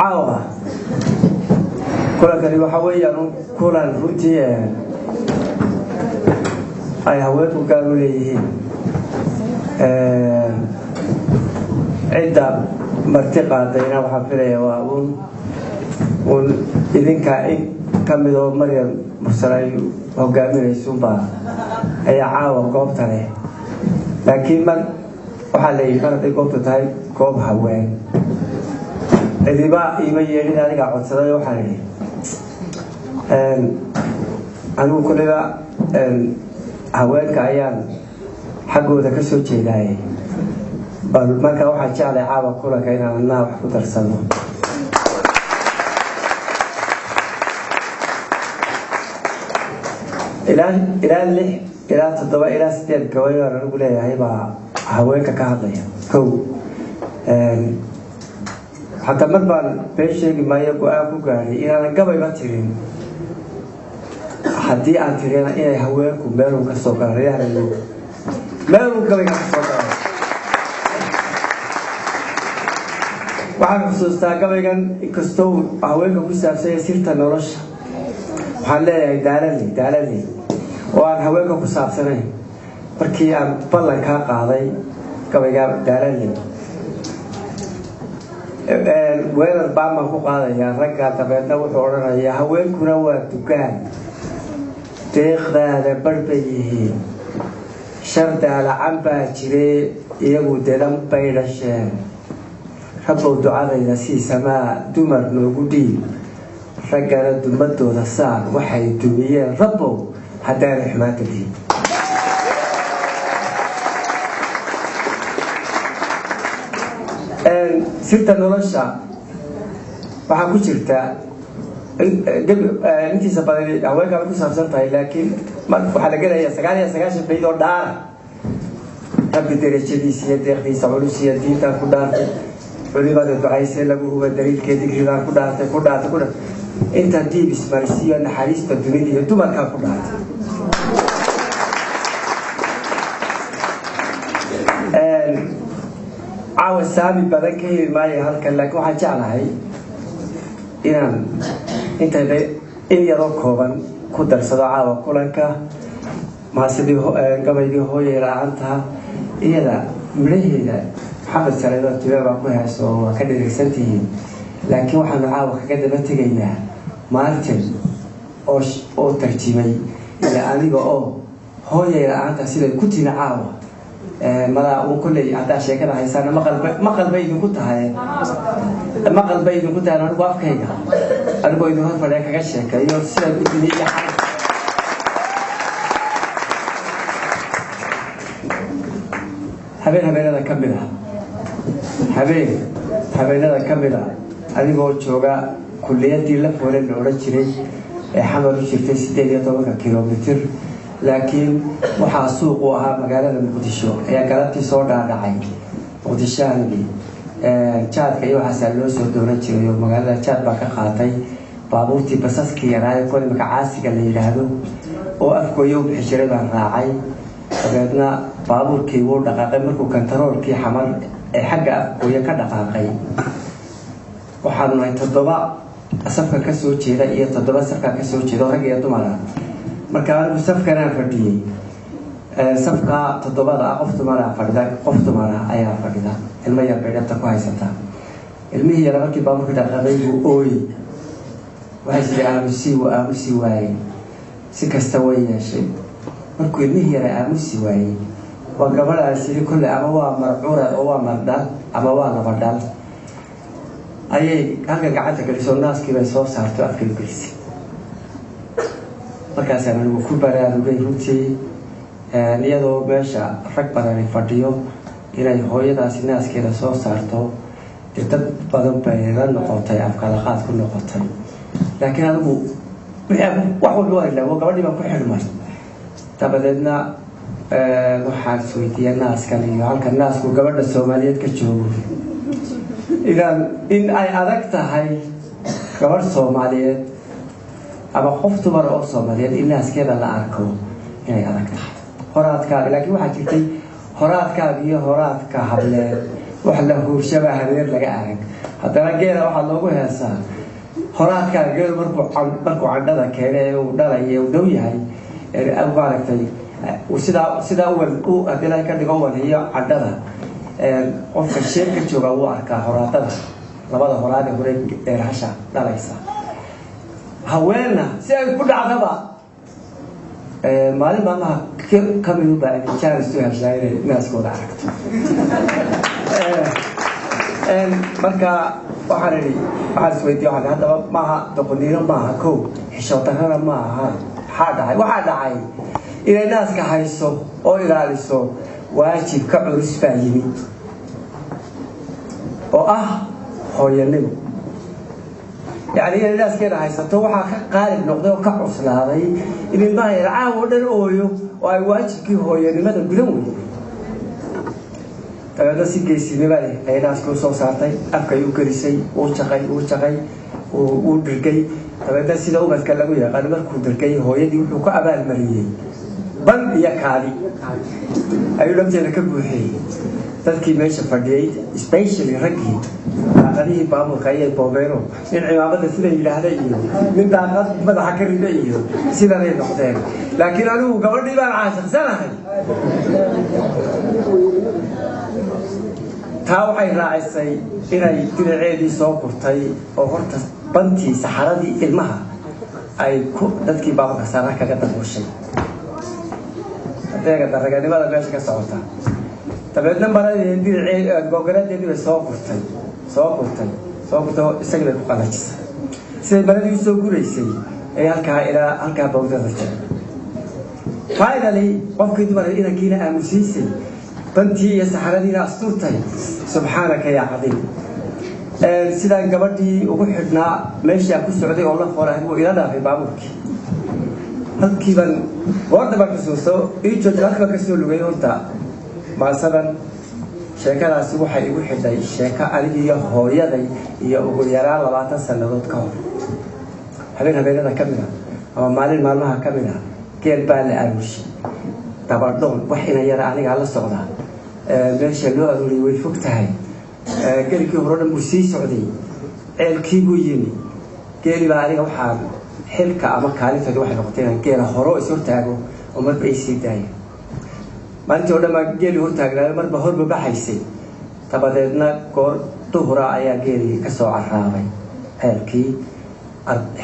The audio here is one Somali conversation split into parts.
Caawa kulankani waxa weeyaan kulan runtii ay haweenku gaar u leeyihiin. Cidda marti qaadayna waxaan filaya waa uun idinka in ka mid oo Maryam Mursal ay hogaaminaysuunbaa ayaa caawa goobta leh, laakiin mar waxaa la yidhi mar hadday goobtu tahay goob haween, cidiba iima yeedhin, anigaa codsaday. Waxaan idhi anigu kulliba haweenka ayaan xaggooda ka soo jeedaayay, bal marka waxaan jeclay caawa kulanka inaan adnaha wax ku darsano. Ilaa 6 ilaa 7 ilaa 8 gabay baan anigu leeyahay baa haweenka ka hadlaya. Kow, xataa mar baan been sheegi maayo, go-aan ku gaadhay inaanan gabayba tirin, haddii aan tirina inay haweenku meelun ka soo galaan, yaanayo meelun gabayga ka soo galaan. Waxaan xusuustaa gabaygan inkastoo haweenka ku saabsanya sirta nolosha, waxaan leeyahay daalaley daalaley oo aan haweenka ku saabsanayn. Markii aan ballan kaa qaaday gabayga daalaley, weerar baamaan ku qaadayaa ragga, dabeedna wuxuu odhanayaa: haweenkuna waa dukaan, deeqdaada barh bay yihiin, shar daalacan baa jire, iyagu dedan bay dhasheen, rabbow ducadayda sii samaa dumar noogu dhiib, raggana dumadooda saar waxay dumiyeen, rabbow haddaanay xumaanta diin. Sirta nolosha waxaa ku jirta intiisa badan haweenka bay ku saabsan tahay, laakiin waxaa la gelayaa 99 bayd oo dhaara. Rabbi derajadiisa iyo deeqdiisa culus iyo diintaan ku dhaartay, culimada ducaysee lagu huba daliilkee digribaan ku dhaartay, ku dhaartay, ku dhaartay, inta diib ismarisiyo naxariista dunida iyo dumarkaan ku dhaartay. Caawa saami badan ka heli maayo halkan, laakiin waxaan jeclahay inaan intayda in yaroo kooban ku darsado caawa kulanka maasidii gabaygii hooyay la-aantaha, iyada midhaheeda Maxamed Saleedo Tube baa ku heeso oo waa ka dheregsantihiin, laakiin waxaanu caawa kaga daba tegaynaa Martin oo tarjimay iyo aniga oo hooyay la-aanta siday ku timi caawa. Madaa uu kolley haddaa sheekada haysaana maqal bay idinku tahay, maqal bay idinku tahay. Anigu afkayga anigoo idin hor fadhiya kaga sheekeeyo siday ku timi iyo xal. Habeen habeenada ka mid ah, habeen habeenada ka mid ah, adigoo jooga kuliyaddii la foole la odhan jiray ee Xamar u jirtay 18-ka kilomitir, laakiin waxaa suuq u ahaa magaalada Muqdisho, ayaa galabtii soo dhaadhacay Muqdishoanigi. Jaadka iyo waxaasaa loo soo doonan jiray oo magaalada jaad baa ka qaatay. Baabuurtii basaskii yaraaye kuwa imika caasiga la yidhaahdo oo Afgooye u bixi jiray baan raacay. Dabeedna baabuurkii wuu dhaqaaqay. Markuu kantaroolkii Xamar ee xagga Afgooye ka dhaqaaqay, waxaanu nahay 7 safka ka soo jeeda iyo 7 safka ka soo jeeda oo rag iyo dumar ah. Marka anigu safkanaan fadhiyey, safka 7-da ah qof dumara fadhida, qof dumara ayaa fadhida, ilmo yar bay dhabta ku haysataa. Ilmihii yara markii baabuurka dhaqaaqay buu ooyey. Waxay sidii aamusii, wuu aamusi waayey. Si kasta way yeeshay, markuu ilmihii yara aamusi waayey, waa gabadhaas yiri kolley ama waa marcura oo waa mardhal ama waa laba dhal, ayay halka gacanta gelisoo naaskii bay soo saarto, afkay gelisay. Markaasaan anigu ku baraarugay runtii, iyadoo meesha rag badani fadhiyo inay hooyadaasi naaskeeda soo saarto, dee dad badan bay la noqotay, afkalaqaad ku noqotay, laakiin anigu wax walba waa ilaawo, gabadhii baan ku xidhmay. Dabadeedna waxaan isweydiiyey naaskan iyo halka naasku gabadha Soomaaliyeed ka joogo, inaan in ay adag tahay gabadh Soomaaliyeed ama qof dumar oo Soomaaliyeed in naaskeeda la arko inay adag tahay. Horaadkaaga laakiin waxaa jirtay horaadkaaga iyo horaadka hableed wax la huurshaba habeer laga arag. Haddana geela waxaa loogu heesaa horaadkaa. Geelu markuu candhada keenay ee uu dhalay, uu dhow yahay, maaragtay, sidaa haddii Ilaahay ka dhigo walhiyo candhada, qofka sheerka jooga wuu arkaa horaadada, labada horaad ee hore dheerhasha dhalaysa. Haweenna si ay ku dhacdaba maalin maalmaha kamidu baa chance u heshaa inay naaskooda aragto. Marka waxaan idhi, waxaan isweydiiye, waxaan haddaba maaha doqoniino, maaha kow, xishood darrana maaha. Maxaa dhacay? Waxaa dhacay inay naaska hayso oo ilaaliso waajib ka culus baa yimi oo ah hooyanimo. Yacni inay naaskeeda haysato waxaa ka qaalib noqday oo ka cuslaaday in ilmaha yar caawa oo dhan ooyo oo ay waajibkii hooyanimada gudan weyday. Dabeedna si geesinimo leh ayay naaskii usoo saartay, afkay u gelisay, wuu jaqay, wuu jaqay, wuu dhirgay. Dabeedna sida ubadka lagu yaqaano, markuu dhirgay, hooyadii wuxuu ku abaalmariyey ban iyo kaadi ayuu dhabteeda ka buuxiyey. Dadkii meesha fadhiyey, especially raggii, daaqadihii baabuurka ayay boobeeno, nin cimaamada sida yidhaahda iyo nin daaqad madaxa ka rida iyo sidanay noqdeen. Laakiin anigu gabadhii baan caashiqsanahay. Taa waxay raacisay inay dinaceedii soo gurtay oo horta bantii saxaradii ilmaha ay ku dadkii baabuurka saaraa kaga dabooshay adeega daraganimada meesha ka socota. Dabeedna maradii dhinacee gogoladeedii bay soo gurtay, soo gurtay, soo gurtay oo isagii bay ku qalajisay. Siday maradii usoo guraysay ay halkaa ilaa halkaa bawdada jiray. Finally qofkii dumar inankiina aamusiisay, bantii iyo saxaradiina asturtay. Subxaanaka yaa cadiim! Sidaan gabadhii ugu xidhnaa meeshaa ku socday oo la foolahay buu ila dhaafay baabuurkii. Halkii baan goorta baan xusuusto ii jooji, halkii baan kasoo lugay. Horta maasadan sheekadaasi waxay igu xidhay sheeko anigiiyo hooyaday iyo ugu yaraan 20 sannadood ka hor. Habeen habeenada ka mid a ama maalin maalmaha ka mid a, geel baa la aruushay dabadhoon. Wax ina yara anigaa la socda. Meesha loo aruuriyay way fog tahay. Geelkii hore dhan buu sii socday, ceelkii buu yimi. Geeli baa aniga waxaan xilka ama kaalintoodi waxay noqotay inaan geela horo is hortaago oo marba ay sii daayo. Maalintii o dhan baa geelii hortaagnaayo, marba horba baxaysay. Dabadeedna goor duhura ayaa geelii ka soo caraabay ceelkii,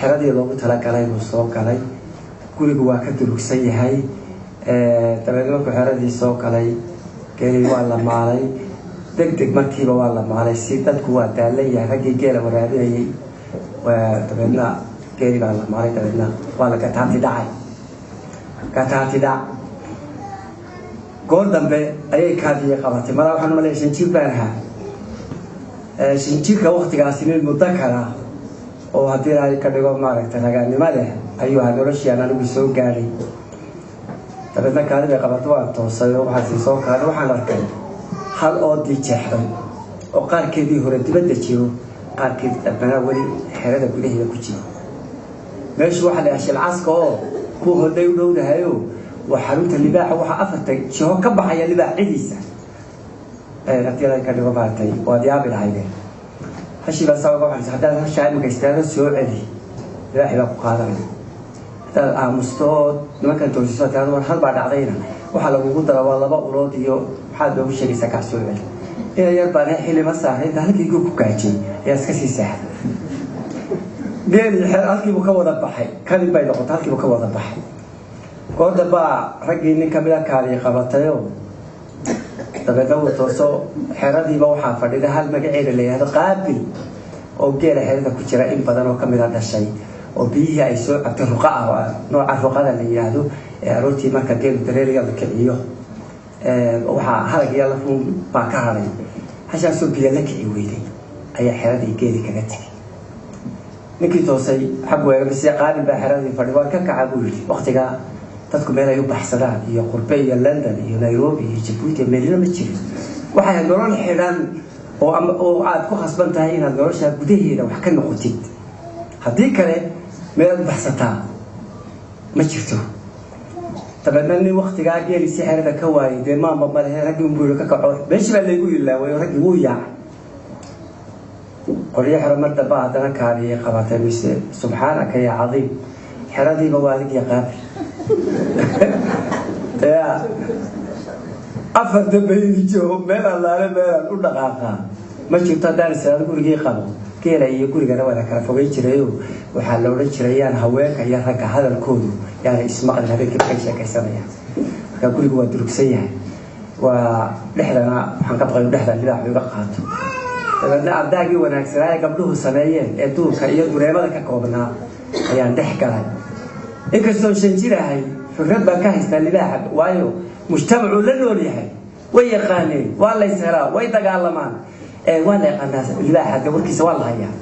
xeradii loogu talagalay buu soo galay. Gurigu waa ka durugsan yahay. Dabeedna markuu xeradii soo galay, geelii waa la maalay deg deg, markiiba waa la maalay si dadku waa daalan yahay, raggii geela waraabinayay. Dabeedna geeli baa la maalay, dabeedna waa la gataati dhacay, gataati dhac. Goor dambe ayay kaadiyay qabatay. Malaa waxaan umaleya 5 jir baan ahaa. 5 jirka waktigaasi nin mudakar ah oo haddii Ilaahay ka dhigo, maaragtay, ragaannimo leh ayuu ahaa noloshii aan anigu soo gaadhay. Dabeedna kaadi bay qabatay, waan toosay oo waxaan sii soo kaaday. Waxaan arkay hal oodii jeexday oo qaarkeedii hore dibadda jiro, qaarkeedii dambena weli xerada gudaheeda ku jiro. Meeshu waxaa la yahaa shilcaska oo kuwa hodday u dhowdahayo, waa xarunta libaaxa. Waxaa afarta jiho ka baxaya libaax cidiisa. Haddii Ilaahay ka dhigo, maaragtay, waad yaabi lahaydeen. Hashii baa saa uga waxaysa: haddaad hashaa imika istaado soo celi, libaaxii baa ku qaadanaya. Haddaad aamusto oo nimankan toosiso, tirado war hal baa dhacdayna, waxaa lagugu dara waa laba ulood iyo maxaad loogu sheegaysaa, kac soo celi. Ina yar baan xili ma saaray, inta halkiiguu ku gaajay ayaa iska sii seexday. Geelii halkiibuu ka wada baxay, kadib bay noqotay, halkiibuu ka wada baxay. Goor dambaa raggii nin kamid a kaadii qabatayoo dabeedna wuu tooso. Xeradiiba waxaa fadhida hal magaceeda la yihahdo Qaabil oo geela xerada ku jira in badan oo kamida dhashay, oo biyihii ay soo cabtay ruqa ah, nooca ruqada la yidhaahdo ee aroortii marka geelu dareeriga la kiciyo waxaa harag iyo lafuun baa ka hadhay. Hashaasoo biyo la kici weyday ayaa xeradii geeli kaga tegay. Ninkii toosay xag weega mise Qaabil baa xeradii fadhi. Waan ka kaca, buu yidhi. Waktigaa dadku meel ay u baxsadaan iyo qurbe iyo London iyo Nairobi iyo Jabuuti meelina ma jirin. Waxay nolol xidhan oo aad ku khasban tahay inaad noloshaa gudaheeda wax ka noqotid, haddii kale meel aad u baxsataa ma jirto. Dabeedna nin waktigaa geelisi xerada ka waayay dee maamba malehe, raggii unbuu ka kaco. Meeshii baa laygu ilaaway oo raggii wuu yaacay. Qoryo xero mar damba haddana kaadiyay qabatay, mise subxaanaka yaa cadiim, xeradiiba waa adig iyo Qaabil ya. 4ta baydi joogo, meel allaale meelaan u dhaqaaqaa ma jirto. Haddaan israado gurigii qabo, geela iyo gurigana waa la kala fogeyn jirayo. Waxaa la odhan jiray yaan haweenka iyo ragga hadalkoodu yaana ismaqlin habeenkii markay sheekaysanayaan. Marka gurigu waa durugsan yahay, waa dhexdana waxaan ka baqay dhexda libaaxu iga qaato. Dabeedna ardaagii wanaagsanaa ee gabdhuhu sameeyeen ee duurka iyo dureemada ka koobnaa ayaan dhex galay. Inkastoo 5 jir ahay, fikrad baan ka haystaa libaaxa, waayo mujtamacuu la nool yahay, way yaqaaneen, waa la yshelaa, way dagaalamaan, waa la yaqaanaa libaaxa, de warkiisa waa la hayaa.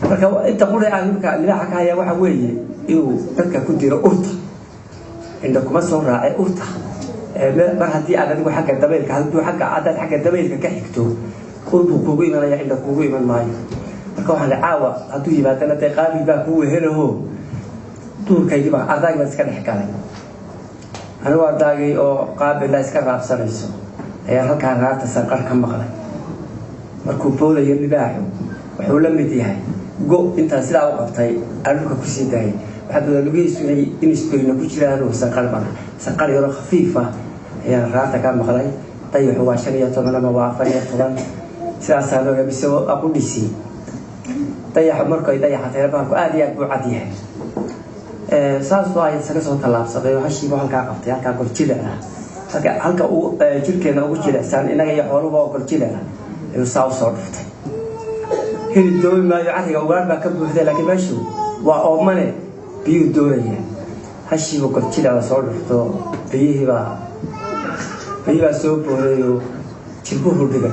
Marka inta qura aan marka libaaxa ka hayaa waxa weeye inuu dadka ku diro urta, indha kuma soo raacay urta. Mar haddii aad adigu xagga dabaylka, hadduu agga haddaad xagga dabaylka ka xigto, ur buu kuugu imanaya, indha kuugu iman maayo. Marka waxaan li caawa hadduu yimaadana dee Qaabil baa kuu wehelaho. Duurkaygii baa ardaagii baan iska dhex galay. Anigu ardaagii oo Qaabila iska raabsanayso ayaan halkaa raarta sanqar ka maqlay. Markuu boodayo libaaxu wuxuu la mid yahay go intaan sidaa u qabtay aan dhulka kusii daayay. Waxaad moodaa lugihiisu inay inisbirina ku jiraanoo sanqar bana, sanqar yaroo khafiif ah ayaan raarta ka maqlay. Dayaxu waa 15 ama waa 14, sidaasaa looga mise aqudhisi dayaxu. Markay dayaxa tahay bahalku aada iyo aad buu cad yahay. Saasoo ay isaga soo tallaabsaday oo hashiibu halkaa qabtay, halkaa gorjilic ah, halka uu jirkeena ugu jilicsan innaga iyo xooluba oo gorjilic ah ayuu saa usoo dhuftay. Hilib doobi maayo, carriga ugaar baa ka buuxday, laakiin meeshu waa oomane, biyuu doonaya. Hashiibu gorjilicda soo dhufto, biyihiibaa soo boodayoo jilbuhu dhigay.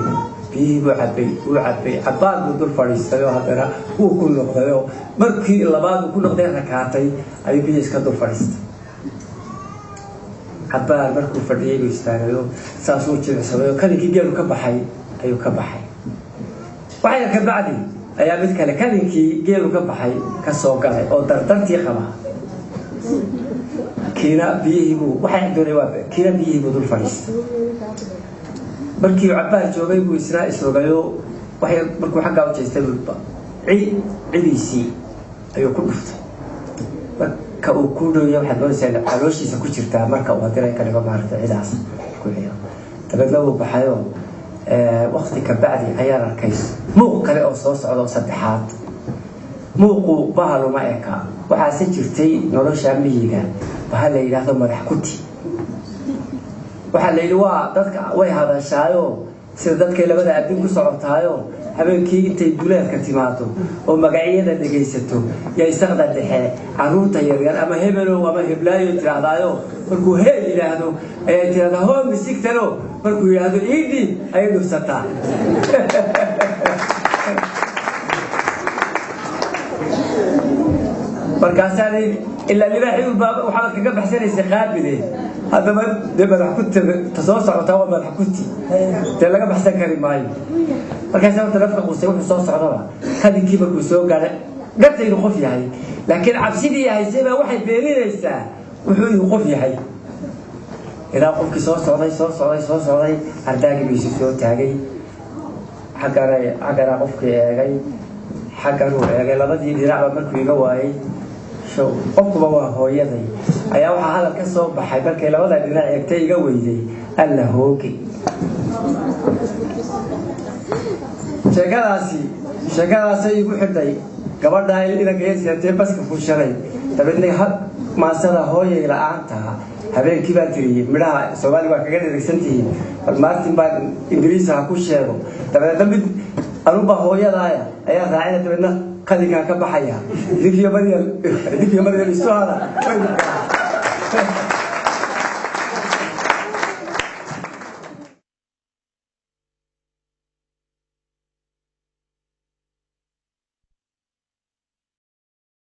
Biyihii buu cabay, wuu cabay, cabaad buu dul fadhiistay oo haddana wuu ku noqdayoo markii labaad uu ku noqday rakaatay ayuu biyihii iska dul fadhiistay. Cabaar markuu fadhiyey buu istaagayoo saasuu jilicsaday oo kadinkii geelu ka baxay ayuu ka baxay. Waxyar ka bacdi ayaa mid kale kadinkii geelu ka baxay ka soo galay oo dardartii qaba. Kiina biyihiibuu waxay doonay waa kiina biyihii buu dul fadhiistay. Markii cabaar joogay buu isna isrogayo. Waxay markuu xaggaa u jeestay buuba cidiisii ayuu ku dhuftay. Marka uu ku dhowya waxaad moodaysaa calooshiisa ku jirtaa marka uu hadira ka dhigo maaragtay cidaas ku xiyo. Dabeedna wuu baxayoo wakti ka bacdi ayaan arkay muuq kale oo soo socda oo saddexaad. Muuqu bahaluma eka. Waxaase jirtay nolosha miyiga bahal la yidhaahdo madax kuti. Waxaa la yidhi waa dadka way hadashaayo, sida dadkay labada adin ku socotaayo, habeenkii intay duleedka timaado oo magacyada dhegaysato yay saqda dhexe caruurta yaryar ama hebelow ama heblaayo tidhaahdaayo. Markuu heel yidhaahdo ayay tidhahdaa hoo misigtano, markuu yidhaahdo iidhiib ayay dhufsataa. Markaasaa ilaa libaaxii baa waxaad kaga baxsanaysay Qaabile. Haddaba dee madax kuti ta soo socotaa waa madax kuti, dee laga baxsan kari maayo. Markaasa horta nafka qusay wuxuu soo socdaba kadinkii markuu soo gaadhay garta inuu qof yahay, laakiin cabsidii haysay baa waxay beeninaysaa wuxuu inuu qof yahay. Ilaa qofkii soo socday, soo socday, soo socday, ardaagii buu isu soo taagay. Xaggana xaggana qofkii eegay, xagganuu eegay, labadii dhinacba markuu iga waayey, show qofkuba waa hooyaday ayaa waxaa hadal ka soo baxay. Markay labada dhinac eegtay iga weyday, alla hooge. Sheekadaasi sheekadaasay igu xidhay gabadhaa inanka yasiatee baska fuushanay. Dabeedna maansada hooyay la-aanta habeenkii baan tiriyey. Midhaha Soomaaliya waa kaga dherigsan tihiin, bal Martin baan Ingiriisa ha ku sheego. Dabeedna mid anubaa hooyadaaya ayaa raacina, dabeedna qadinkaan ka baxaya. Idinkiyo Maryal, idinkiyo Maryal isu hada.